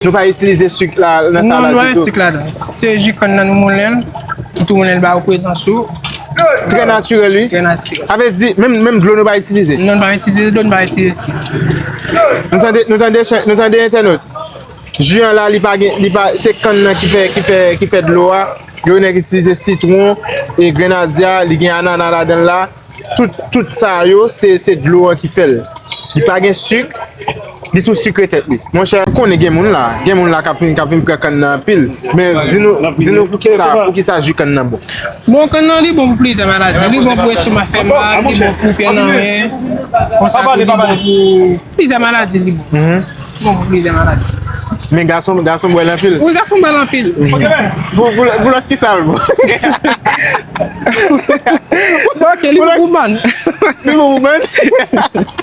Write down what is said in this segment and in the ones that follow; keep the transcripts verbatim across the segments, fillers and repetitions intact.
Nou pa itilize sik la nan sa la ditou. Non, nou pa gen sik ladan. Se ji kann nan nou moulen l. Nou tou moulen l ba ou prezans ou. Trè natirèl, wi. Trè natirèl. Sa vle di, menm, menm dlo nou pa itilize. Non, nou pa itilize dlo, nou pa itilize sik. Nou tande, nou tande, nou tande entènot. Ji an la, li pa gen, li pa, se kann nan ki fè, ki fè, ki fè dlo a. Yo nèk itilize sitwon e grenadya, li gen anana ladan l la. Tout, tout sa yo, se, se dlo an ki fè l. Li pa gen sik, li tou sikre tèt li. Monchè, ou konnen gen moun la, gen moun la k ap vin, k ap vin pran kann nan anpil. Men di nou, di nou poukisa, poukisa ji kann nan bon. Bon, kann nan li bon pou plizyè maladi. Li bon pou estomak fè mal, li bon pou pyè nan men. Konsa tou, li bon pou plizyè maladi, li bon. Bon, pou plizyè maladi. Men gason, gason bwè l anpil. Wi, gason bwè l anpil. Pou, pou, pou lòt ki sa l bon. Ok, li bon pou bann. Li bon pou bann.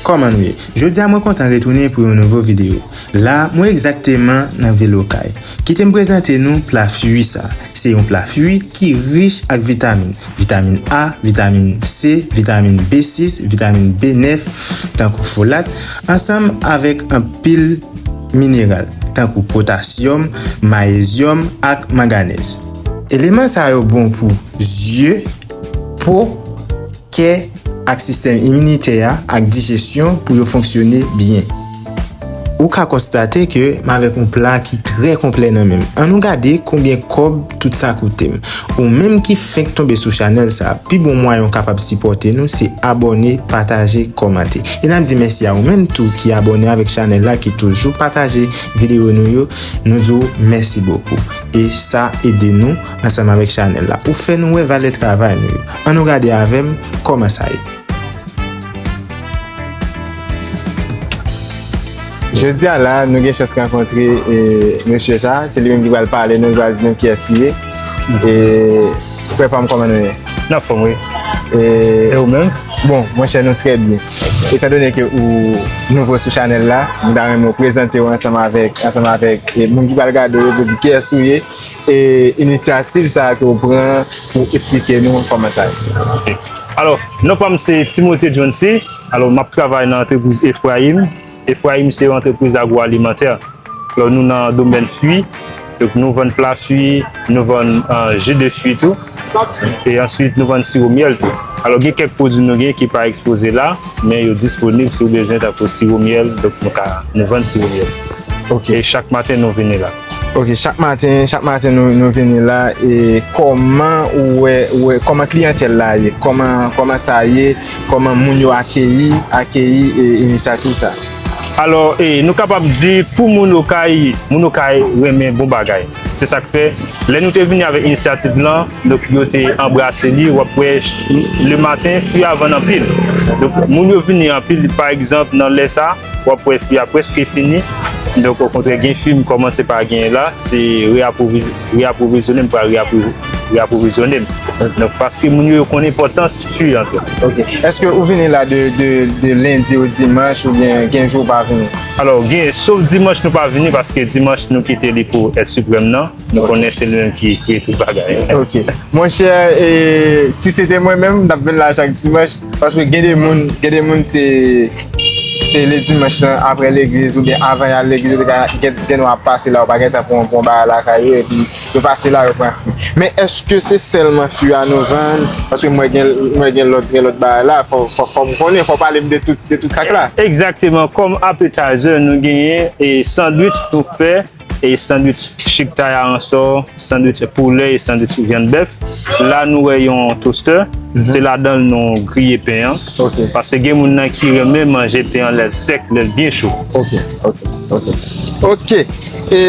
Kòman nou ye? Jodi a mwen kontan retounen pou yon nouvo videyo. La, mwen egzakteman nan vil Okay. Kite m prezante nou pla fwi sa. Se yon pla fwi ki rich ak vitamin. Vitamin A, vitamin C, vitamin B sis, vitamin B nèf, tankou folat, ansanm avèk anpil mineral, tankou potasyòm, mayezyòm ak manganèz. Eleman sa yo bon pou zye, po, kè ak sistèm iminitè a ak dijesyon pou yo fonksyone byen. Ou ka konstate ke m avèk yon pla ki trè konplè nan men m. Ann nou gade konbyen kòb tout sa koute m. Ou menm ki fenk tonbe sou chanèl sa, pi bon mwayen w kapab sipòte nou se abòne, pataje, kòmante. E n ap di mèsi a ou menm tou ki abòne avèk chanèl la, ki toujou pataje videyo nou yo. Nou di w mèsi bokou. E sa ede nou ansanm avèk chanèl la. Ou fè nou wè valè travay nou yo. Ann nou gade avè m kòman sa ye. Jodi a la, nou gen chans rankontre, e, mesye sa. Se li menm ki pral pale nou, li pral di nou kiyès li ye. E, frè pa m, kòman nou ye? N anfòm, wi. E, e ou menm? Bon, monchè, nou trè byen. Etandone ke ou nouvo sou chanèl la, m ta renmen w prezante w ansanm avèk, ansanm avèk, e, moun ki pral gade w yo pou di kiyès ou ye. E inisyativ sa a ke w pran pou esplike nou kòman sa ye. Ok. Alò, non pa m se Timothée Johncy. Alò, m ap travay nan antrepriz Efraim. Efraim se yon antrepriz agwoalimantè. Alò, nou nan domèn fwi. Donk, nou vann pla fwi, nou vann, euh, ji de fwi tou. E answit, nou vann siwo myèl tou. Alò, gen kèk pwodui nou gen ki pa ekspoze la, men yo disponib si w bezwen, tankou siwo myèl. Donk, nou ka, nou vann siwo myèl. Ok. E chak maten, nou vini la. Ok, chak maten, chak maten nou, nou vini la, e kòman ou wè, ou wè, kòman kliyantèl la ye, kòman, kòman sa ye, kòman moun yo akeyi, akeyi, e, inisyativ sa? Alò, e, nou kapab di pou moun Okay, moun Okay renmen bon bagay. Se sa k fè, lè nou te vini avèk inisyativ lan, donk yo te anbrase li, w ap wè le maten, fwi a vann anpil. Donk, moun yo vini anpil, pa egzanp, nan lè sa, w ap wè fwi a prèske fini. Donk, okontrè, gen fwi m kòmanse pa genyen la, se reapwoviz-, reapwovizyone, m pral reapwo-, reapwovizyone m. Donk, paske moun yo, yo konn enpòtans fwi an tou. Ok. Èske ou vini la de, de, de lendi o dimanch oubyen gen jou ou pa vini? Alò, gen, sof dimanch nou pa vini paske dimanch nou kite li pou èt siprèm nan. Nou konnen se li menm ki kreye tout bagay. Ok. Monchè, e, si se te mwen menm, m t ap vin la chak dimanch. Paske gen de moun, gen de moun se, se le dimanch lan, apre legliz oubyen avan y al legliz, yo te ka gen, gen dwa ap pase la, yo pa gentan pran, pran bagay lakay yo, epi yo pase la, yo pran fwi. Men èske se sèlman fwi a nou vann? Paske mwen gen, mwen gen lòt, gen lòt bagay la, fò, fò, fò m konnen, fò w pale m de tout, de tout sa k la. Egzakteman, kòm appetizer, nou genyen, e, sandwich nou fè, e sandwich chiktay a ansò, sandwich poulè e sandwich vyann bèf. La, nou wè yon toastè. Se ladan l nou griye pen an. Ok. Paske gen moun nan ki renmen manje pen an lè l sèk, lè l byen cho. Ok, ok, ok. Ok. E,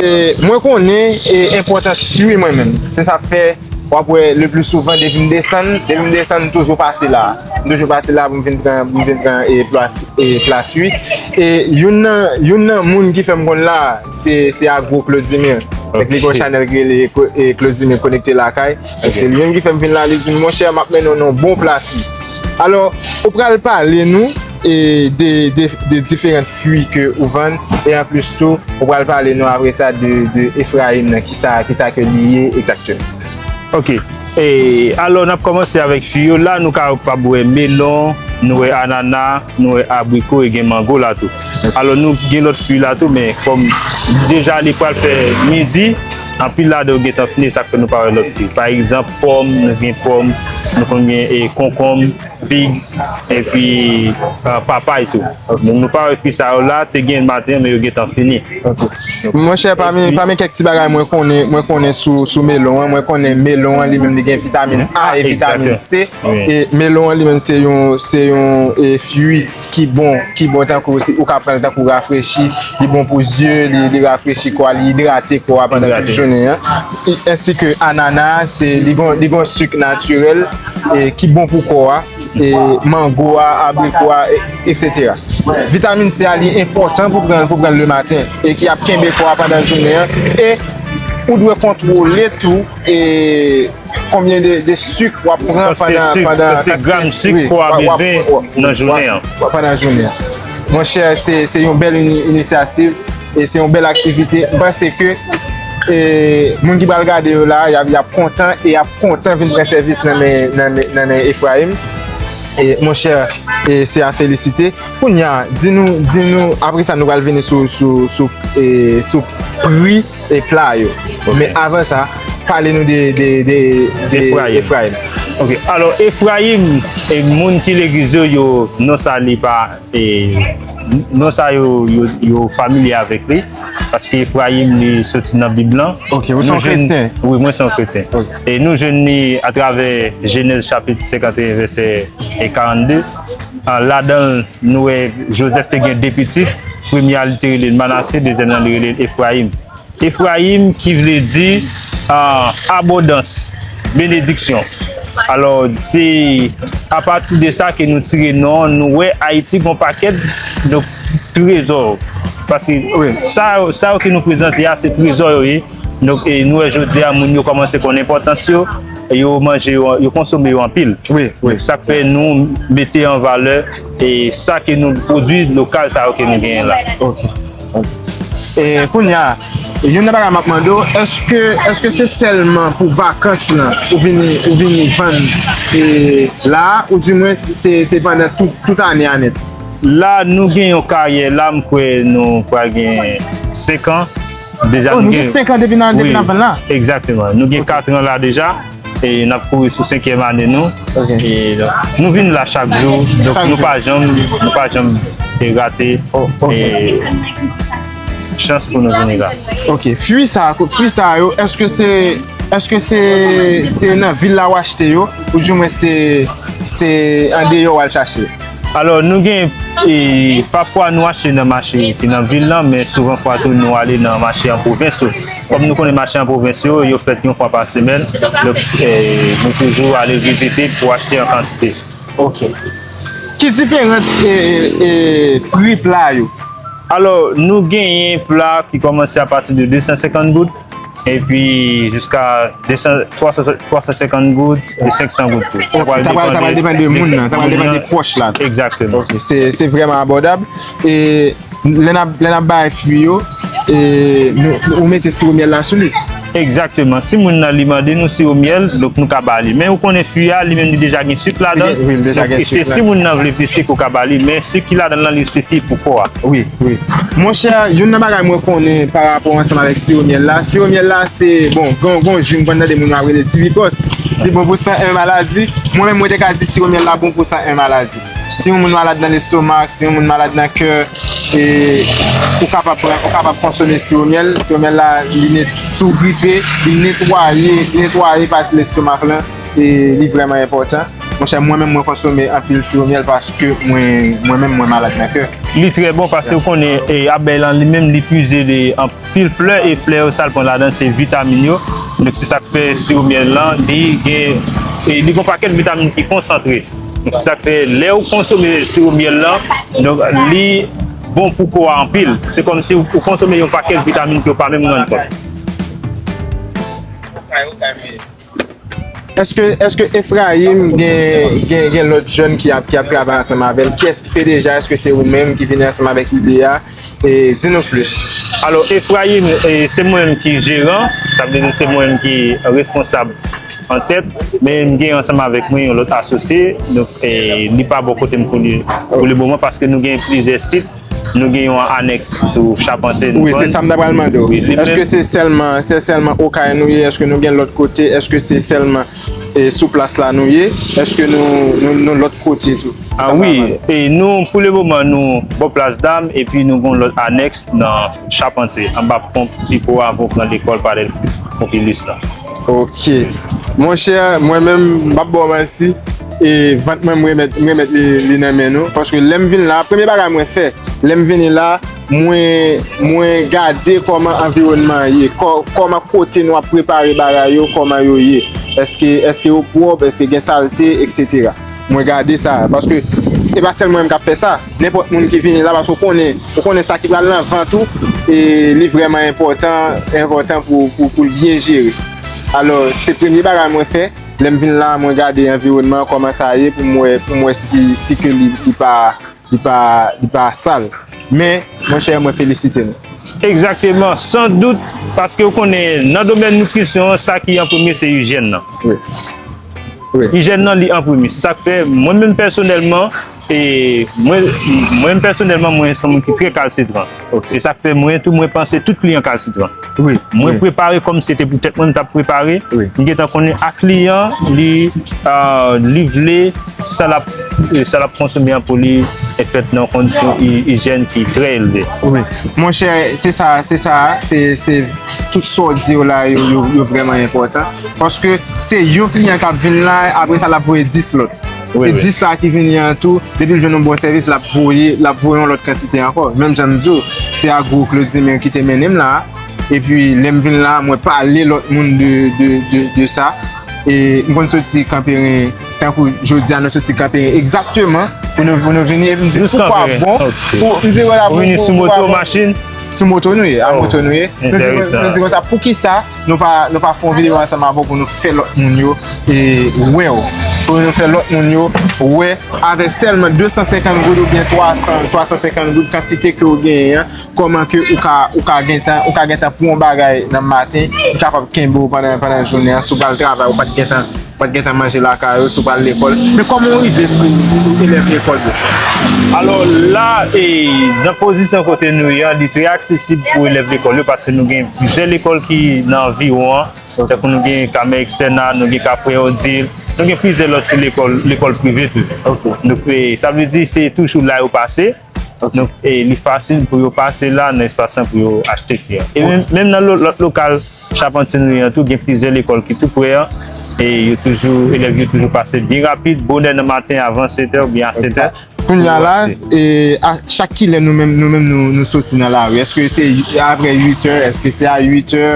mwen konnen, e, enpòtans fwi mwen menm. Se sa k fè w ap wè le pli souvan depi m desann, depi m desann, m toujou pase la. M toujou pase la pou m vin pran, pou m vin pran, e, pla, e, pla fwi. E youn nan, youn nan moun ki fè m konn la, se, se Agro Claudimir. Donk, li gen yon chanèl ki rele Ko-, e, Claudimir Konekte Lakay. Donk, se li menm ki fè m vin la, li di m, monchè, m ap mennen w nan yon bon pla fwi. Alò, ou pral pale nou, e, de, de, de diferan fwi ke ou vann, e anplis tou, ou pral pale nou apre sa de, de Efraim nan, kisa, kisa ke li ye egzakteman. Ok. E, alò, n ap kòmanse avèk fwi yo. La, nou kapab wè melon, nou wè anana, nou wè abriko e gen mango la tou. Alò, nou gen lòt fwi la tou, men kòm deja li pral fè midi, anpil ladan yo gentan fini, sa k fè nou pa wè lòt fwi. Pa egzanp, pòm, nou gen pòm, nou konn gen, e, konkonm, fig, epi, e, papay tou. Nou, nou pa wè fwi sa yo la, te gen maten, men yo gentan fini. Ok. Monchè, pami, epi pami kèk ti bagay mwen konnen, mwen konnen sou, sou melon an, mwen konnen melon an li menm li gen vitamin A e vitamin C. Egzakteman. Wi. E melon an li menm se yon, se yon, e, fwi ki bon, ki bon tankou si ou ka pran l tankou rafrechi, li bon pou zye, li, li rafrechi kò a, li idrate kò a pandan tout jounen an. Idrate. E, ensi ke anana, se, li gon, li gon sik natirèl, e, ki bon pou kò a, e, mango a, abriko a, e, etsetera. Vitamin C a, li enpòtan pou pran, pou pran l le maten, e ki ap kenbe kò a pandan jounen an, e ou dwe kontwole tou, e, konbyen de, de sik w ap pran pandan, pandan, kantite sik, kantite gram sik kò a bezwen nan jounen an. Pandan jounen an. Monchè, se, se yon bèl ini-, inisyativ e se yon bèl aktivite. M panse ke, e, moun ki pral gade yo la, y ap, y ap kontan e y ap kontan vin pran sèvis nan men, nan men, nan men Efrayim. E, monchè, e, se a felisite. Kounye a, di nou, di nou, apre sa, nou pral vini sou, sou, sou, e, sou pri e pla yo. Ok. Men avan sa, pale nou de, de, de, de Efrayim. Efrayim. Ok, alò, Efrayim, e moun ki legliz yo, yo, non sa li pa, e, non sa yo, yo, yo familye avèk li, paske Efrayim, li soti nan Bib lan. Ok, ou se yon kretyen? Wi, mwen se yon kretyen. Ok. E nou jwenn li atravè Jenèz chapit senkanteyen, vèsè, e, karannde. A, ladan l, nou wè Jozèf te gen de pitit, premye a li te rele l Manase, dezyèm nan li rele l Efrayim. Efrayim ki vle di, a, abondans, benediksyon. Alò, se apati de sa ke nou tire non an, nou wè Ayiti gon pakèt, donk, trezò. Paske, wi, sa, sa yo ke nou prezante a, se trezò yo ye. Donk, e, nou wè jodi a, moun yo kòmanse konn enpòtans yo, e yo manje yo, yo konsome yo anpil. Wi, wi. Donk, sa k fè nou mete an valè, e, sa ke nou pwodui lokal sa yo ke nou genyen la. Ok. E kounye a, youn nan bagay m ap mande w, èske, èske se sèlman pou vakans lan ou vini, ou vini vann, e, la a, oudimwen se, se pandan tout, tout ane a nèt? La, nou gen yon karyè la, m kwè nou pral gen senk an. Deja, oh, nou gen senk an depi nan, depi nan vann la? Wi, egzakteman. Nou gen katran la deja. E n ap kouri sou senkyèm ane nou. Ok. E, donk, nou vin la chak jou. Donk, nou pa janm, nou pa janm, e, rate, e, chans pou nou vini la. Ok. Fwi sa, fwi sa yo, èske se, èske se, se nan vil la w achte yo? Oudimwen se, se andeyò w al chache? Alò, nou gen, e, pafwa nou achte nan mache ki nan vil lan, men souvan fwa tou nou ale nan mache an pwovens yo. Kòm nou konnen mache an pwovens yo, yo fèt yon fwa pa semèn. Donk, e, nou toujou ale vizite pou achte an kantite. Ok. Ki diferan, e, e, pri pla yo? Alò, nou genyen pla ki kòmanse apati de de san senkant goud, epi jiska de san, twa san, twa san senkant goud e senk san goud tou. Ok, sa pral, sa pral depann de moun nan, sa pral depann de pòch la. Egzakteman. Ok, se, se vrèman abòdab. E lè n ap, lè n ap bay fwi yo, e nou, ou mete siwo myèl la sou li? Egzakteman. Si moun nan li mande nou siwo myèl, donk nou ka ba li. Men ou konnen fwi a, li menm li deja gen sik ladan l. Wi, li deja gen sik ladan l. Donk, se si moun nan vle plis sik, ou ka ba li. Men sik ki ladan l lan, li sifi pou kò a. Wi, wi. Monchè, youn nan bagay mwen konnen pa rapò ansanm avèk siwo myèl la, siwo myèl la, se, bon, gon, gon jou m konn tande moun yo ap rele T V Boss. Li bon pou san en maladi. Mwen menm, mwen te ka di siwo myèl la bon pou san en maladi. Si yon moun malad nan lestomak, si yon moun malad nan kè, e, ou kapab pran, ou kapab konsome siwo myèl. Siwo myèl la, li net, si w gripe, li netwaye, li netwaye pati lestomak lan, e li vrèman enpòtan. Monchè, mwen menm, mwen konsome anpil siwo myèl paske mwen, mwen menm, mwen malad nan kè. Li trè bon paske ou konnen, e, abèy lan li menm, li puize de anpil flè, e flè yo, sa l pran ladan, se vitamin yo. Donk, se sa k fè siwo myèl lan, li gen, e, li gen yon pakèt vitamin ki konsantre. Donk, se sa k fè, lè ou konsome siwo myèl lan, donk, li bon pou kò a anpil. Se kòmsi ou, ou konsome yon pakèt vitamin ke w pa menm rann kont. Èske, èske Efrayim gen, gen, gen lòt jèn ki ap, ki ap travay ansanm avè l? Kiyès ki fè deja? Èske se ou menm ki vini ansanm avèk lide a? E di nou plis. Alò, Efrayim, e, se mwen menm ki jeran, sa vle di se mwen menm ki responsab an tèt, men m gen ansanm avèk mwen yon lòt asosye, donk, e, li pa bò kote m pou li, pou le moman, paske nou gen plizyè sit, nou gen yon anèks tou Chapantye. Wi, se sa m ta pral mande w. Èske se sèlman, se sèlman Okay nou ye? Èske nou gen lòt kote? Èske se sèlman, e, sou plas la nou ye? Èske nou, nou, nou lòt kote tou? Ah wi, e nou, pou le moman, nou bò Plas Dam, epi nou gen yon lòt anèks nan Chapantye, anba pon Pipo avan w pran lekòl Parèl Ponpilis la. Ok. Monchè, mwen menm, m p ap ba w manti, e vant mwen, m remèt, m remèt li, li nan men nou. Paske lè m vin la, premye bagay mwen fè, lè m vini la, mwen, mwen gade kòman anviwònman an ye, kò-, kòman kote nou ap prepare bagay yo, kòman yo ye. Èske, èske yo pwòp, èske gen salte, etsetera. Mwen gade sa, paske e pa sèl mwen menm k ap fè sa. Nenpòt moun ki vini la, paske ou konnen, ou konnen sa ki pral nan vant ou, e li vrèman enpòtan, enpòtan pou, pou, pou l byen jere. Alò, se premye bagay mwen fè. Lè m vin la, mwen gade anviwònman an, kòman sa ye, pou m wè, pou m wè si, si ke li, li pa, li pa, li pa sal. Men, monchè, mwen felisite nou. Egzakteman, san dout, paske w konnen, nan domèn nitrisyon an, sa ki an premye, se ijyèn nan. Wi. Wi. Ijyèn nan, li an premye. Se sa k fè, mwen menm pèsonèlman, e mwen, mwen menm pèsonèlman, mwen se yon moun ki trè kalsitran. Ok. E sa k fè, mwen tou, mwen panse tout kliyan kalsitran. Wi, mwen wi. Prepare kòm si se te pou tèt mwen, m t ap prepare. Wi. M gentan konnen a kliyan, li, ah, li vle, sa l ap, sa l ap konsome an pou li e fèt nan kondisyon i-, ijyèn ki trè elve. Wi. Monchè, se sa, se sa, se, se tout sa w di yo la, yo, yo, yo vrèman enpòtan. Paske se yon kliyan k ap vin la, apre sa, l ap voye dis lòt. Wi, e wi. Dis sa ki vini an tou, depi l jwenn yon bon sèvis, l ap voye, l ap voye yon lòt kantite ankò. Menm jan m di w, se Agro Claude Dimer ki te mennen m la. Epi, lè m vin la, mwen pale lòt moun de, de, de, de sa. E m konn soti Kanperen, tankou jodi a, nou soti Kanperen egzakteman pou nou, pou nou vini. Epi m di, poukwa bon? Ok. Pou, m di, vwala, pou, vini pou, sou moto, machin? Sou moto nou ye, a moto nou ye. Nou di, nou di konsa, poukisa nou pa, nou pa fè yon videyo ansanm avè w pou nou fè lòt moun yo, e, wè w. Pou nou fè lòt moun yo wè, avèk sèlman de san senkant goud oubyen twa san, twa san senkant goud kantite ke w genyen an, kòman ke ou ka, ou ka gentan, ou ka gentan pran yon bagay nan maten, li kapab kenbe w pandan, pandan jounen an, si w pral travay, ou pa t gentan, ou pa t gentan manje lakay ou, si w pral lekòl. Men kòman w rive sou, sou elèv lekòl yo? Alò, la, e, nan pozisyon kote nou ye a, li trè aksesib pou elèv lekòl yo, paske nou gen plizyè lekòl ki nan anviwon an, tankou nou gen Kamè Ekstèna, nou gen Kafrè Odil, nou gen plizyè lòt ti lekòl, lekòl prive tou. Ok. Donk, e, sa vle di, se toujou la yo pase. Ok. Donk, e, li fasil pou yo pase la nan espas lan pou yo achte kle an. E menm, menm nan lo-, lòt lokal Chapantye nou ye an tou, gen plizyè lekòl ki tou prè an, e yo toujou, elèv yo toujou pase byen rapid, bonè nan maten avan sèt è oubyen a sèt è. Kounye a la, e, a chak kilè nou menm, nou menm nou, nou soti nan lari? Èske se apre uit è? Èske se a uit è?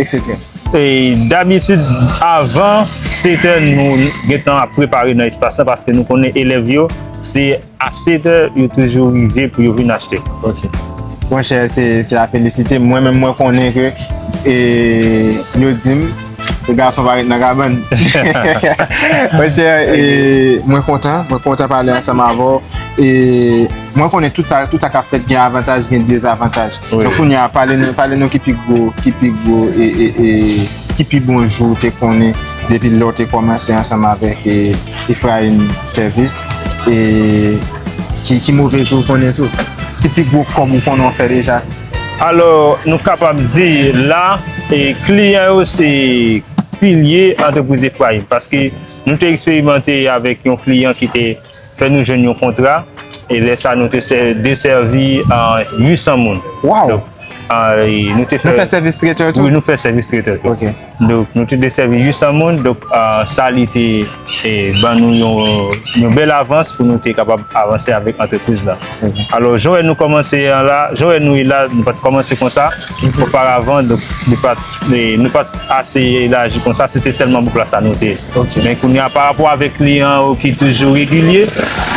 Etsetera. E dabitid, avan sèt è, nou gentan ap prepare nan espas lan paske nou konnen elèv yo, se a sèt è yo toujou rive pou yo vin achte. Ok. Monchè, se, se a felisite. Mwen menm, mwen konnen ke, e, yo di m, e gason pa ret nan kabann. Monchè, e, mwen kontan, mwen kontan pale ansanm avè w. E mwen konnen tout sa, tout sa k ap fèt gen avantaj, gen dezavantaj. Wi. Donk, kounye a, pale nou, pale nou ki pi gwo, ki pi gwo, e, e, e, ki pi bon jou w te konnen depi lè w te kòmanse ansanm avèk, e, Ephraim Service, e ki, ki move jou w konnen tou? Ki pi gwo kòb ou konnen w fè deja? Alò, nou kapab di la, e, kliyan yo se pilye antrepriz Ephraim, paske nou te eksperimante avèk yon kliyan ki te fè nou jwenn yon kontra, e lè sa nou te sè-, desèvi, a, uit san moun. Wow! Donk, a, e nou te fè... Nou fè sèvis tretè tou? Wi, nou fè sèvis tretè tou. Ok. Donk, nou te desèvi uit san moun, donk, a, sa li te, e, ban nou yon, yon bèl avans pou nou te kapab avanse avèk antrepriz la. Ok. Alò, jan w wè nou kòmanse an la, jan w wè nou ye la, nou pa t kòmanse konsa. Mhm. Oparavan, donk, nou pa t, e, nou pa t ase elaji konsa, se te sèlman pou plas la nou te ye. Ok. Men kounye a, pa rapò avèk kliyan yo ki toujou regilye,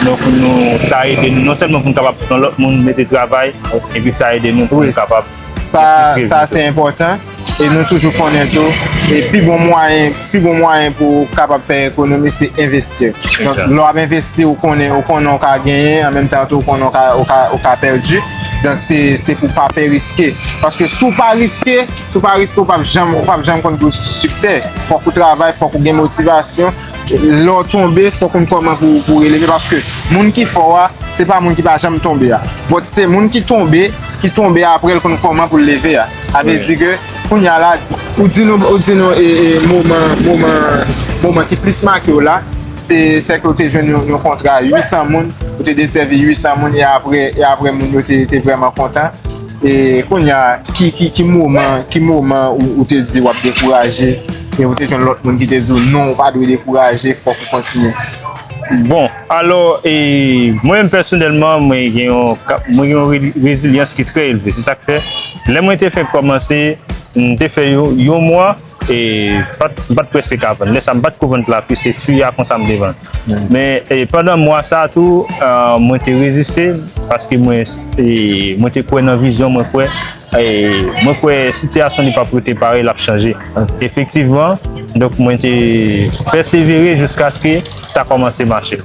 donk nou, sa ede nou non sèlman pou nou kapab pran lòt moun, mete travay, epi sa ede nou pou nou kapab gen plis revni tou. Wi, sa, sa se enpòtan. E nou toujou konnen tou, e pi bon mwayen, pi bon mwayen pou w kapab fè ekonomi, se envesti. Donk, lè w ap envesti, ou konnen, ou konnen w ka genyen, an menm tan tou, ou konnen w ka, ou ka, ou ka pèdi. Donk, se, se pou pa pè riske. Paske si w pa riske, si w pa riske, ou p ap janm, ou p ap janm konn pou siksè. Fòk ou travay, fòk ou gen motivasyon. Lè w tonbe, fòk ou konn kòman pou, pou releve. Paske moun ki fò a, se pa moun ki pa janm tonbe a. But se moun ki tonbe, ki tonbe apre l konn kòman pou l leve a. Sa vle di ke, kounye a la, ou di nou, ou di nou, e, e, moman, moman, moman ki plis make w la, se, se ke w te jwenn yon, yon kontra uit san moun, ou te desèvi uit san moun, e apre, e apre moun yo te, te vrèman kontan. E kounye a, ki, ki, ki moman, ki moman ou, ou te di w ap dekouraje, e ou te jwenn lòt moun ki te di w non, ou pa dwe dekouraje, fòk ou kontinye? Bon, alò, e, mwen menm pèsonèlman, mwen gen yon, ka- mwen gen yon re- rezilyans ki trè elve. Se sa k fè, lè mwen te fèk kòmanse, m te fè yon, yon mwa, e, m pa t, m pa t prèske ka vann. Lè sa, m pa t ko vann plafi, se fi a konsa m te vann. Men, e, pandan mwa sa a tou, e, mwen te reziste, paske mwen, e, mwen te kwè nan vizyon, mwen kwè, e, mwen kwè sitiyasyon li p ap rete parèy, l ap chanje. Efektivman, donk mwen te pèsevere jiskaske sa kòmanse mache.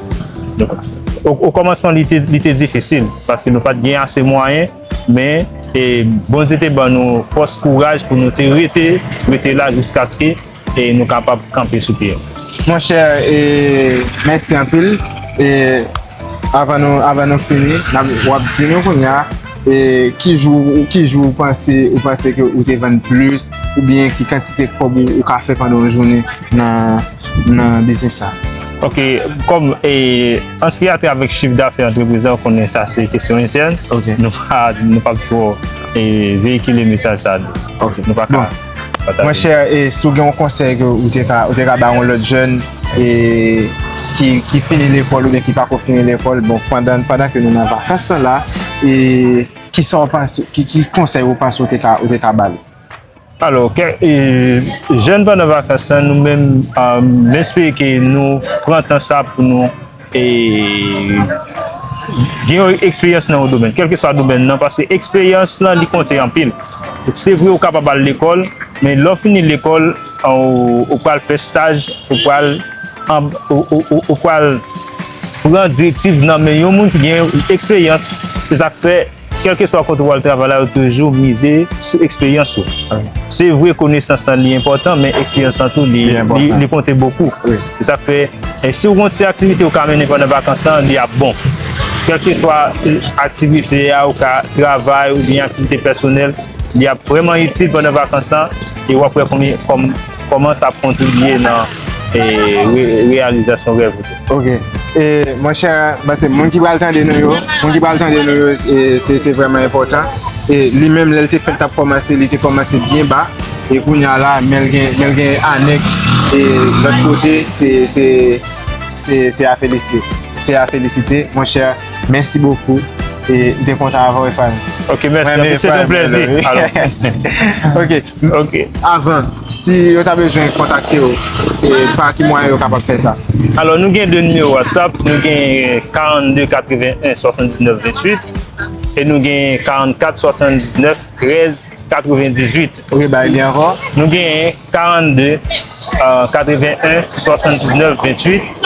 Donk, o, o kòmansman, li te, li te difisil, paske nou pa t gen ase mwayen, men, e, Bondye te ban nou fòs, kouraj pou nou te rete, rete la jiskaske, e, nou kapab kanpe sou pye nou. Monchè, e, mèsi anpil. E, avan nou, avan nou fini, n ap, w ap di nou kounye a, e, ki jou, ki jou ou panse, ou panse ke ou te vann plis, oubyen ki kantite kòb ou, ou ka fè pandan yon jounen nan, nan biznis sa? Ok, kòm, e, an se ki a twa avèk chif dafè antrepriz la, ou konnen sa se kesyon entèn. Ok. Nou pa, nou p ap twò, e, veyikile mesaj sa. Ok. Nou pa ka pataje. Monchè, e, si w gen yon konsèy ke ou te ka, ou te ka ba yon lòt jèn, e, ki, ki fini lekòl oubyen ki pako fini lekòl, bon, pandan, pandan ke nou nan vakans lan la, e, kisa w panse, ki, ki konsèy ou panse ou te ka, ou te ka ba l? Alò, kè, e, jèn pandan vakans lan, nou menm, a, m espere ke nou pran tan sa pou nou, e, gen yon eksperyans nan yon domèn, kèlkeswa domèn nan, paske eksperyans lan, li konte anpil. Se vre, ou kapab al lekòl, men lè w fini lekòl, ou, ou pral fè staj, ou pral, an, ou, ou, ou, ou pral pran direktiv nan men yon moun ki gen eksperyans. Se sa k fè, kèlkeswa kote w al travay la, yo toujou mize sou eksperyans ou. Se vre, konesans lan li enpòtan, men eksperyans lan tou, li, li, li konte bokou. Se sa k fè, e, si w gen yon ti aktivite ou ka mennen pandan vakans lan, li ap bon. Kèlkeswa, e, aktivite a, ou ka travay oubyen aktivite pèsonèl, li ap vrèman itil pandan vakans lan, e w ap wè kòm, kòm, kòman sa ap kontribye nan, e, re-, reyalizasyon rèv ou tou. Ok. E, monchè, paske moun ki pral tande nou yo, moun ki pral tande nou yo, e, se, se vrèman enpòtan. E li menm, lè l te fèk t ap kòmanse, li te kòmanse byen ba. E kounye a la, men l gen, men l gen anèks, e lòt kote, se, se, se, se a felisite. Se a felisite, monchè. Mèsi bokou. E m te kontan avè w, Efraim. Ok, mèsi. Anpil, se te yon plèzi. Alò. Ok. Ok. Avan, si yo ta bezwen kontakte w, e pa ki mwayen yo kapab fè sa? Alò, nou gen de nimewo WhatsApp. Nou gen karannde katreven en swasanndiznèf venntuit e nou gen karannkat swasanndiznèf trèz katrevendizuit. Ok, bay li ankò. Nou gen karannde, euh, katreven en, swasanndiznèf venntuit,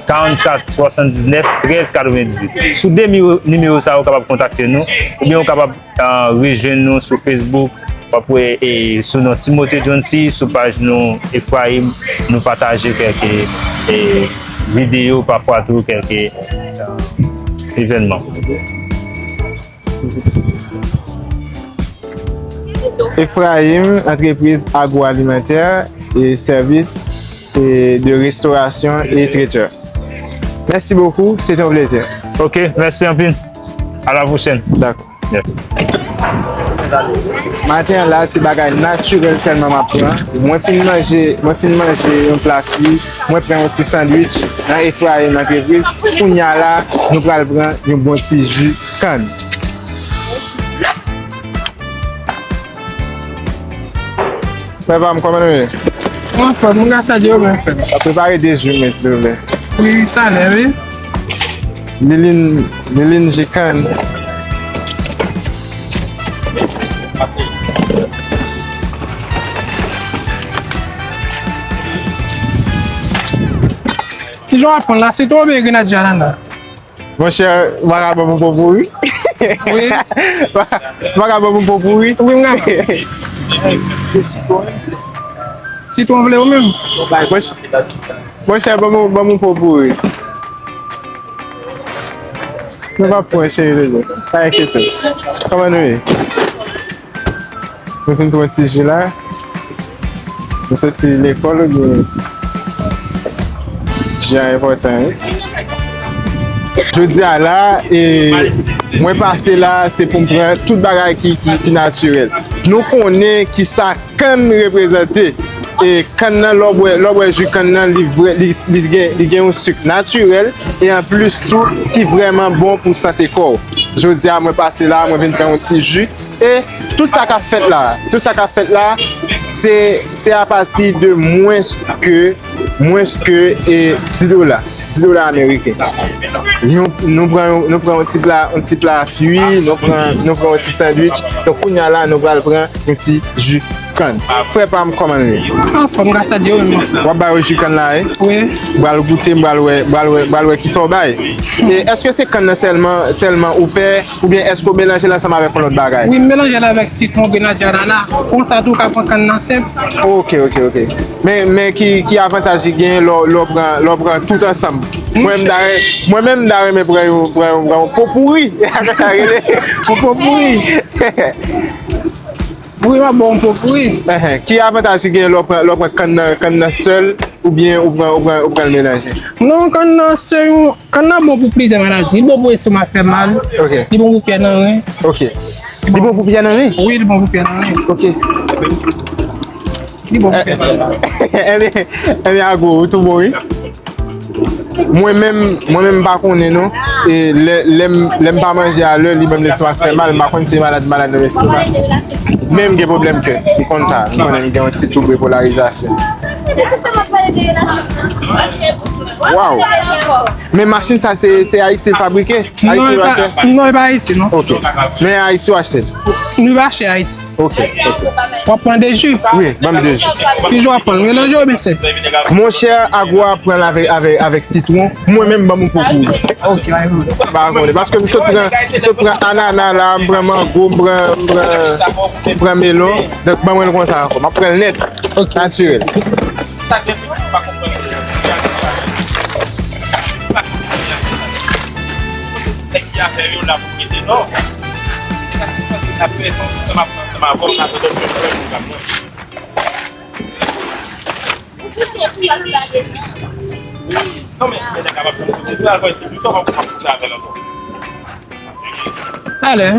karannkat swasanndiznèf trèz katrevendizuit. Sou de nimewo, nimewo sa, ou kapab kontakte nou, oubyen ou kapab, euh, rejwenn nou sou Facebook. W ap wè, e, sou non Timothée Johncy, sou paj nou Efraim, nou pataje kèk, e, videyo, pafwa tou kèk, e, evènman. Efraim, antrepriz agwoalimantè e sèvis, e, de restorasyon e tretè. Mèsi bokou, se te yon plezi. Ok, mèsi anpil. A la pwochèn. Dakò. Yeah. Maten an la, se bagay natirèl sèlman m ap pran. Mwen fin manje, mwen fin manje yon pla fri, mwen pran yon ti sandwich nan Efraim Antrepriz. Kounye a la, nou pral pran yon bon ti ji kann. Frè pa m, kòman nou ye? Anfòm, m ka salye w, men frè m. Prepare de ji, men, silvouplè. Wi, talè, wi. Lilin, Lilin ji kann. Kijan w ap pran la? Sitwon oubyen grenadye a ladan? Monchè, vakabon poko pouri. Wi. Ou pa ka ban m yon po pouri? Wi, m ka. Sitwon w vle ou menm? Monchè, monchè, ban m, ban m yon po pouri. Nou p ap pran, cheri, toujou. Pa enkyete w. Kòman nou ye? Nou vin pran ti ji la. Nou soti lekòl oubyen ji a enpòtan, wi. Jodi a la, e, mwen pase la, se pou m pran tout bagay ki, ki, ki natirèl. Nou konnen kisa kann reprezante. E kann nan, lè w bwè, lè w bwè ji kann nan, li vrè, li, li gen, li gen yon sik natirèl e anplis tou ki vrèman bon pou sante kò w. Jodi a, mwen pase la, mwen vin pran yon ti ji. E tout sa k ap fèt la, tout sa k ap fèt la, se, se apati de mwens ke, mwens ke, e, dis dola, dis dola ameriken. Nou, nou pran, nou pran yon ti pla, yon ti pla fwi, nou pran, nou pran yon ti sandwich. Donk, kounye a la, nou pral pran yon ti ji kann. Frè pa m, kòman nou ye? Anfòm, gras a Dye, wi, mon frè. W ap ba yo ji kann la, wi? Wi. M pral goute, m pral wè, m pral wè, m pral wè kisa w bay. E èske se kann nan sèlman, sèlman ou fè, oubyen èske w melanje l ansanm avèk yon lòt bagay? Wi, m melanje l avèk sitwon, grenadya, anana. Konsa tou, w ka pran kann nan senp. Ok, ok, ok. Men, men ki, ki avantaj li genyen lè w, lè w pran, lè w pran tout ansanm? Mwen menm, m ta re-, mwen menm, m ta renmen pran yon, pran yon, pran yon po pouri. Sa rele? Yon po pouri. Wi, m ap ba w yon po pouri. Enhen. Ki avantaj ki genyen lè w pran, lè w pran kann nan, kann nan sèl, oubyen ou pran, ou pran, ou pran l melanje? Non, kann nan se yon, kann nan bon pou plizyè maladi. Li bon pou estomak fè mal. Ok. Li bon pou pyè nan ren. Ok. Li bon pou pyè nan ren? Wi, li bon pou pyè nan ren. Ok. Li bon pou pyè nan ren. Ebyen, ebyen, Agwo, ou tou bon, wi. Mwen menm, mwen menm m pa konnen non. E lè, lè m, lè m pa manje a lè, li ban m lestomak fè mal, m pa konn si se malad, malad nan lestomak. Men m gen pwoblèm kè, m konn sa, m konnen m gen yon ti twoub bipolarizasyon. Waw! Men machin sa se, se Ayiti l fabrike? Ayiti w achte? Non, e pa Ayiti, non. Ok. Men Ayiti w achte l? Nou pa achte Ayiti. Ok, ok. W ap pran de ji? Wi, ban m de ji. Ki ji w ap pran? Melanje oubyen senp? Monchè, Agwo a pran l avèk, avèk, avèk sitwon. Mwen menm, ban m yon po pouri. Ok, pa gen pwoblèm. Pa konnen, paske m sot pran, m sot pran anana la, m pran mango, m pran, m pran, m pran melon. Donk, ban mwen l konsa ankò. M ap pran l nèt. Ok. Natirèl. Sa gen moun ki pa konprann. Nèg ki afè yo la pou mete non. Se pa ki fè ki ap fè non, sa m ap pran, sa m ap pran, sa m ap pran. Non, men, men nèg ap ap fè tout sa, fè tout sa avè l ankò. Talè.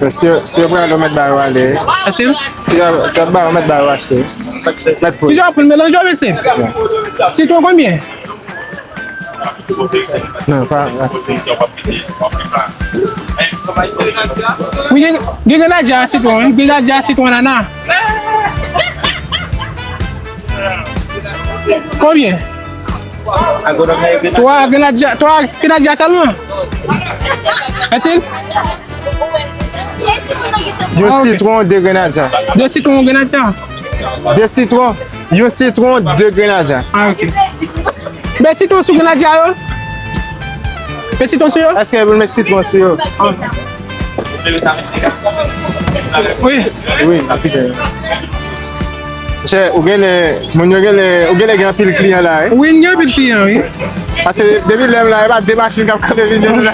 Si yo, si yo pran yo mèt ba yo ale. Achte? Si yo, si yo ba yo mèt ba yo achte. Mèt pou. Kijan pou l melanje, mesye? Sitwon konbyen? Non, pa, pa. Wi, gen, gen grenadya, sitwon, wi. Grenadya, sitwon, anana. Konbyen? Twa grenadya, twa grenadya sèlman? Fasil? Yon sitwon, de grenadya. De sitwon, yon grenadya? De sitwon, yon sitwon, de grenadya. Ah, ok. Met sitwon sou grenadya yo. Met sitwon sou yo. Èske pou met sitwon sou yo? Ah. Wi. Wi, kite. Chè, ou genlè, moun yo genlè, ou genlè gen anpil kliyan la, wi? Wi, n gen anpil kliyan, wi. Paske depi lè m la, e pa de machin k ap kanpe vin jwenn nou la.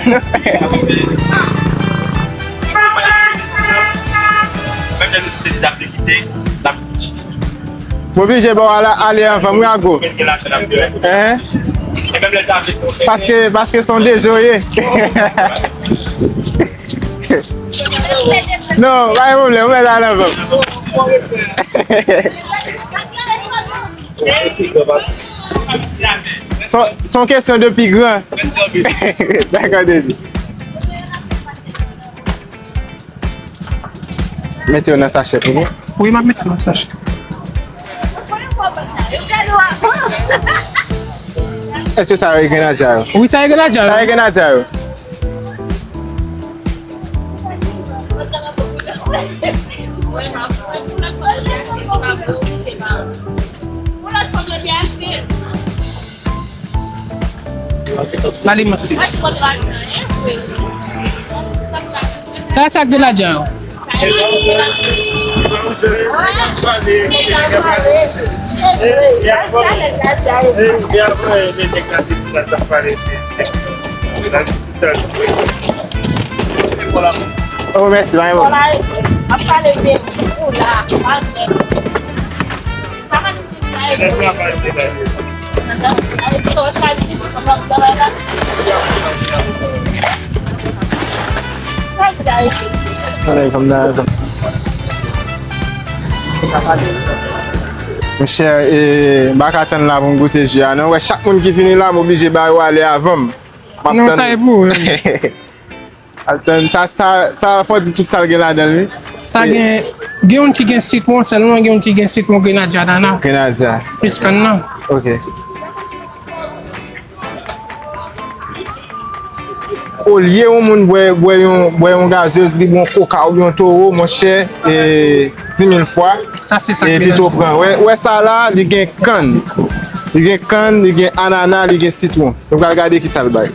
Mwen oblije ba w ale, ale anvan m, wi, Agwo. Hein? Paske, paske se yon deje w ye. Non, pa gen pwoblèm, ou mèt ale anvan m. Se yon, se yon kesyon de pi gran. Dakò, deje. Mete yo nan sachè pou nou. Wi, m ap mete yo nan sachè. Èske sa yo e grenadya yo? Wi, sa e grenadya yo. Sa e grenadya yo. Lalimans. Sa, sa grenadya yo. Oh, mèsi, pa gen pwoblèm. Monchè, e, m pa ka tann la pou m goute ji a, non. Wè, chak moun ki vini la, m oblije ba yo ale avan m. M ap tann. Non, sa e pou ou. Al tann, sa, sa, sa fò di tout sa l gen ladan l, wi. Sa gen, gen youn ki gen sitwon, sèlman gen youn ki gen sitwon, grenadya, anana. Grenadya. Plis kann nan. Ok. Olye yon moun bwè, bwè yon, bwè yon gazez, li bwè yon koka oubyen yon towo, monchè, e, di mil fwa. Sa se sa. E pito pran. Wè, wè sa la, li gen kann. Li gen kann, li gen anana, li gen sitwon. Nou pral gade ki sa l bay.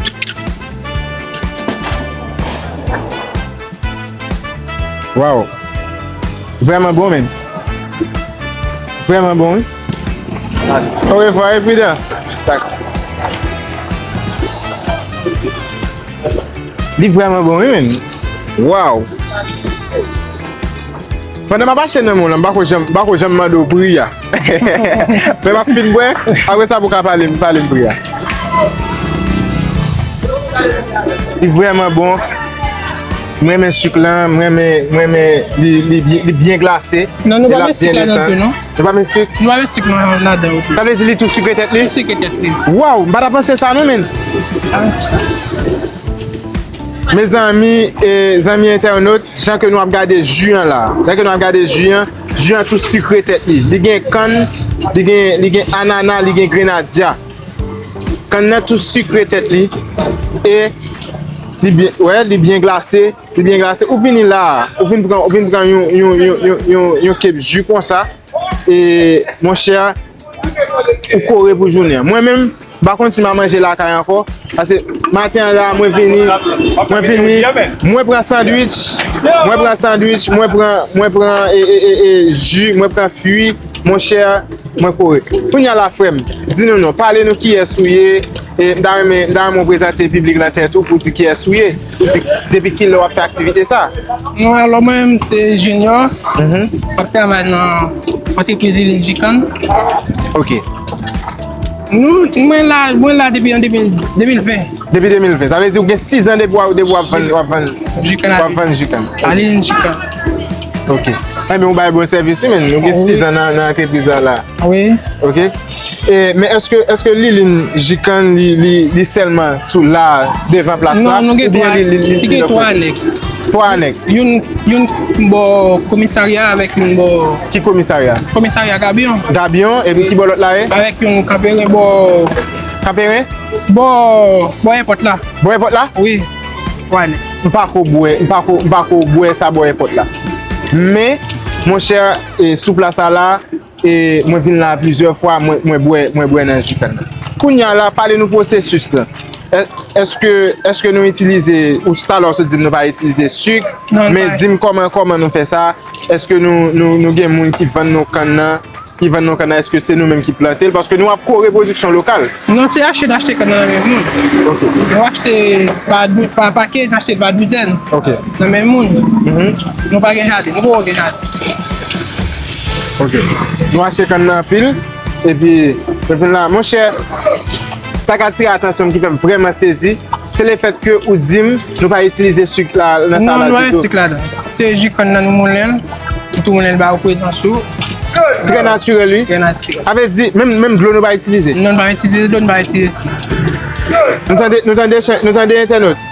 Waw. Vrèman bon, men. Vrèman bon, wi. Orevwa, wi, pridan. Li vrèman bon, wi, men. Waw. Pandan m ap achte nan men w lan, m pako janm, m pako janm mande w pri a. Men m ap fin bwè, apre sa pou w ka pale m, pale m pri a. Li vrèman bon. M renmen sik lan, m renmen, m renmen li, li, li byen glase. Non, nou pa met sik ladan tou, non. Nou pa met sik? Nou pa met sik nan, ladan tou. Sa vle di li tou sikre tèt li? Tou sikre tèt li. Waw, m pa ta panse sa non, men. Mezanmi, e, zanmi entènot, jan ke nou ap gade ji an la, jan ke nou ap gade ji an, ji an tou sikre tèt li. Li gen kann, li gen, li gen anana, li gen grenadya. Kann nan tou sikre tèt li. E li byen, wè, li byen glase, li byen glase. Ou vini la, ou vin pran, ou vin pran yon, yon, yon, yon, yon, yon kep ji konsa. E, monchè, ou kore pou jounen an. Mwen menm, m pa konn si m a manje lakay ankò. Paske maten an la, mwen vini, mwen vini, mwen pran sandwich, mwen pran sandwich, mwen pran, mwen pran, e, e, e, e, ji, mwen pran fwi, monchè, mwen kore. Kounye a la, frè m, di nou non, pale nou kiyès ou ye, e m ta renmen, m ta renmen w prezante piblik lan tèt ou pou di kiyès ou ye. Depi, depi kilè w ap fè aktivite sa? Non, alò, mwen menm, se Junior. M ap travay nan antrepriz Lilin Jikann. Ok. Nou, mwen la, mwen la depi an de mil, de mil ven. Depi de mil ven. Sa vle di ou gen sis an depi w ap, depi w ap vann, w ap vann, w ap vann jikann. A Lilin Jikann. Ok. Enben, ou bay bon sèvis, wi, men. Nou gen sis an nan, nan antrepriz la, la. Wi. Ok. E, men èske, èske Lilin Jikann, li, li, li sèlman sou la, devan plas la? Non, nou gen twa, li gen twa anèks. Twa anèks? Youn, youn bò komisarya avèk youn bò... Ki komisarya? Komisarya Gabyon. Gabyon, epi ki bò lòt la ye? Avèk youn Kanperen bò... Kanperen? Bò, bò èpòt la. Bò èpòt la? Wi. Twa anèks. M pa ko bwè, m pa ko, m pa ko bwè sa bò èpòt la. Men, monchè, e, sou plas la, e, mwen vin la plizyè fwa, mwen, mwen bwè, mwen bwè nan jikann nan. Kounye a la, pale nou pwosesis lan. È-, èske, èske nou itilize, ou talè w sot di m nou pa itilize sik, men di m kòman, kòman nou fè sa? Èske nou, nou, nou gen moun ki vann nou kann nan, ki vann nou kann nan, èske se nou menm ki plante l? Paske nou ap kore pwodiksyon lokal. Non, se achte, n achte kann nan nan men moun. Ok. Nou achte pa dou-, pa pakèt, n achte l pa douzèn. Ok. Nan men moun. Mhm. Nou pa gen jaden, nou poko gen jaden. Ok. Nou achte kann nan anpil, epi, nou vin la. Monchè, sa k atire atansyon m, ki fè m vrèman sezi, se lefèt ke ou di m nou pa itilize sik la nan sa la ditou. Non, nou pa met sik ladan. Se ji kann nan nou moulen l, nou tou moulen l ba ou prezans ou. Trè natirèl, wi. Trè natirèl. Sa vle di, menm, menm dlo nou pa itilize? Non, nou pa itilize dlo, nou pa itilize sik. Nou tande, nou tande, nou tande entènot.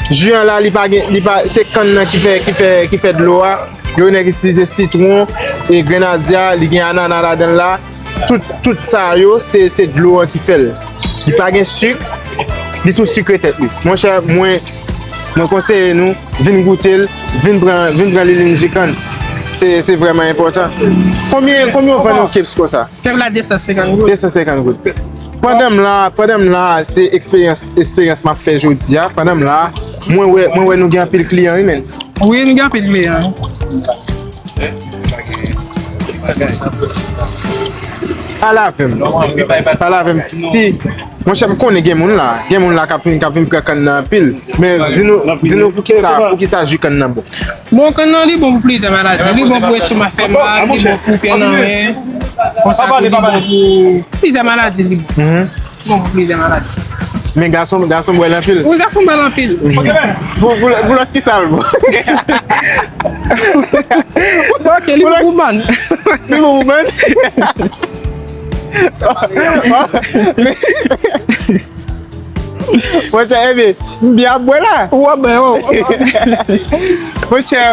Ji an la, li pa gen, li pa, se kann nan ki fè, ki fè, ki fè dlo a. Yo nèk itilize sitwon, e grenadya, li gen anana ladan l la. Tout, tout sa yo, se, se dlo an ki fè l. Li pa gen sik, li tou sikre tèt li. Monchè, mwen, mwen konseye nou, vin goute l, vin pran, vin pran Lilin Jikann. Se, se vrèman enpòtan. Konbyen, konbyen w vann yon keps konsa? Keps la de san senkant goud. De san senkant goud. Pandan m la, pandan m la, se eksperyans, eksperyans m ap fè jodi a. Pandan m la, mwen wè, mwen wè nou gen anpil kliyan, wi, men. Wi, nou gen anpil kliyan. Pale avè m. Pale avè m. Si, monchè, m konnen gen moun la. Gen moun la k ap vin, k ap vin pran kann nan anpil. Men di nou, di nou poukisa, poukisa ji kann nan bon? Bon, kann nan li bon pou plizyè maladi. Li bon pou estomak fè mal, li bon pou pye nan men. Konsa tou, li bon pou plizyè maladi, li bon. Bon, plizyè maladi. Men gason, gason bwè l anpil. Wi, gason bwè l anpil. Pou, pou, pou lòt ki sa l bon? Ok, li bon pou bann. Li bon pou bann? Monchè, ebyen, m byen ap bwè la. W ap bwè, w ap bwè. Monchè,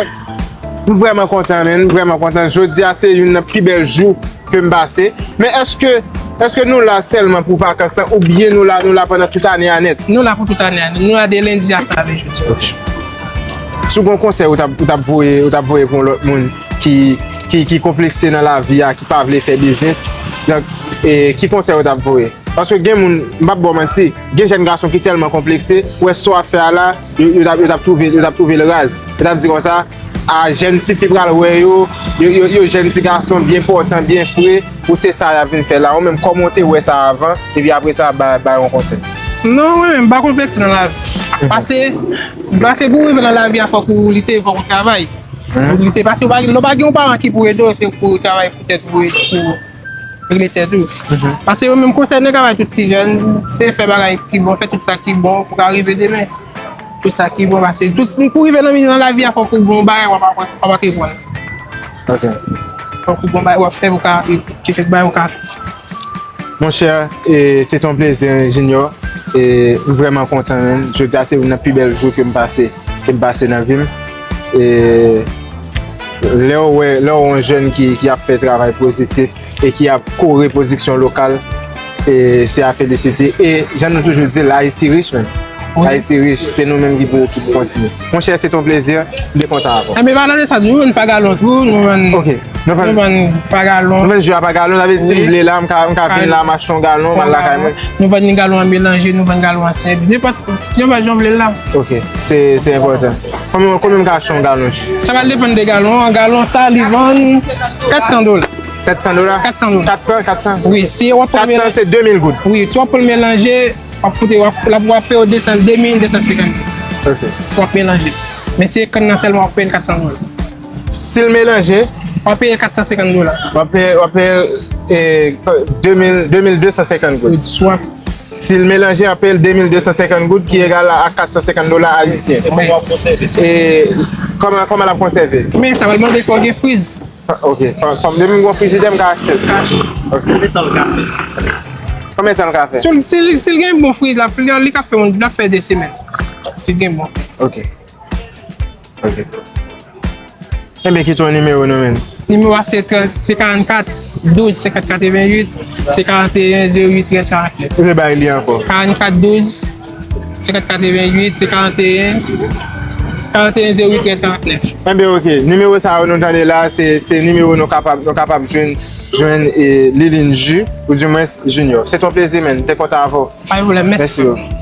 m vrèman kontan, men, m vrèman kontan. Jodi a se youn nan pi bèl jou ke m pase. Men èske, èske nou la sèlman pou vakans lan, oubyen nou la, nou la pandan tout ane a nèt? Nou la pou tout ane a nèt. Nou la de lendi a save jodi. Ok. Si w gen konsèy ou t ap, ou t ap voye, ou t ap voye pou yon lòt moun ki, ki, ki konplekse nan lavi a, ki pa vle fè biznis, donk, e, ki konsèy ou t ap voye? Paske gen moun, m p ap ba w manti, gen jèn gason ki tèlman konplekse, ou wè sa w ap fè a la, yo, yo t ap, yo t ap twouve, yo t ap twouve l raz. Yo t ap di konsa, a, jèn tifi pral wè yo, yo, yo, yo jèn ti gason byen pòtan, byen fre, ou se sa y ap vin fè la. Ou menm, kòman w te wè sa avan, epi apre sa, ba, ba yon konsèy. Non, mwen menm, m pa konplekse nan lavi. Pase, pase pou w rive nan lavi a, fòk ou lite, fòk ou travay. Ou lite, pase ou pa, lè w pa gen yon paran ki pou ede w, se pou w travay pou tèt ou, pou regle tèt ou. Paske yo menm konsèy nèg a bay tout ti jèn, se fè bagay ki bon, fè tout sa ki bon pou ka rive demen. Tout sa ki bon, paske tout, pou rive nan, nan lavi a, fòk ou gon bagay w ap aprann, w ap aprann. Ok. Fòk ou gon bagay w ap fè pou ka, ke kèk bagay ou ka fè. Monchè, e, se te yon plezi, Junior. E, m vrèman kontan, menn. Jodi a se youn nan pi bèl jou ke m pase, ke m pase nan vi m. E, lè w wè, lè w wè yon jèn ki, ki ap fè travay pozitif, e ki ap kore pwodiksyon lokal, e se a felisite. E jan nou toujou di l, Ayiti rich, menn. Wi. Ayiti rich, se nou menm ki pou, ki pou kontinye. Monchè, se te yon plezi, m te kontan avè w. Enben, pa nan sa, nou vann pa galon tou, nou vann, ok, nou vann, nou vann pa galon. Nou vann ji a pa galon, sa vle di si m vle la, m ka, m ka vin la, m achte yon galon, m al lakay mwen. Nou vann ni galon an melanje, nou vann galon an senp, nenpòt, nenpòt jan w vle l la. Ok, se, se enpòtan. Konbyen, konbyen m ka achte yon galon ji? Sa va depann de galon an. Galon sa, li vann kat san dola. Sèt san dola? Kat san dola. Kat san, kat san? Wi, si w ap pran kat san, se de mil goud. Wi, si w ap pran melanje, w ap koute, w ap, w ap peye w de san, de mil de san senkant goud. Ok. Si w ap melanje. Men si se kann nan sèlman, w ap peye l kat san dola. Si l melanje? W ap peye l kat san senkant dola. W ap peye, w ap peye, e, de mil, de mil de san senkant goud. Wi, si w ap Si l melanje, w ap peye l de mil de san senkant goud, ki egal a kat san senkant dola ayisyen. E kòman w ap konsève? E kòman, kòman l ap konsève? Men sa va mande fò w gen friz. Ah, ok. Fò, fò m, depi m gon frijidè, m ka achte l. Ka achte. Ok. Konbyen tan l ka fè? Konbyen tan l ka fè? Si l, si l, si l gen bon friz, l ap, li, li ka fè yon, l ap fè de semèn. Si l gen bon friz. Ok. Ok. Enben, kite yon nimewo nou, menn. Nimewo a se trant, se karannkat douz senkant katreventuit, se karanteyen zewo uit trèz karantnèf. Ou te bay li ankò. Karannkat douz senkant katreventuit, se karanteyen, karanteyen zewo uit trèz karantnèf. Enben, ok. Nimewo sa yo nou tande la, se, se nimewo nou kapab, nou kapab jwenn, jwenn, e, Liline Ju, oudimwens Junior. Se te yon plezi, menn. M te kontan avè w. Pa gen pwoblèm, mèsi. Mèsi, bro.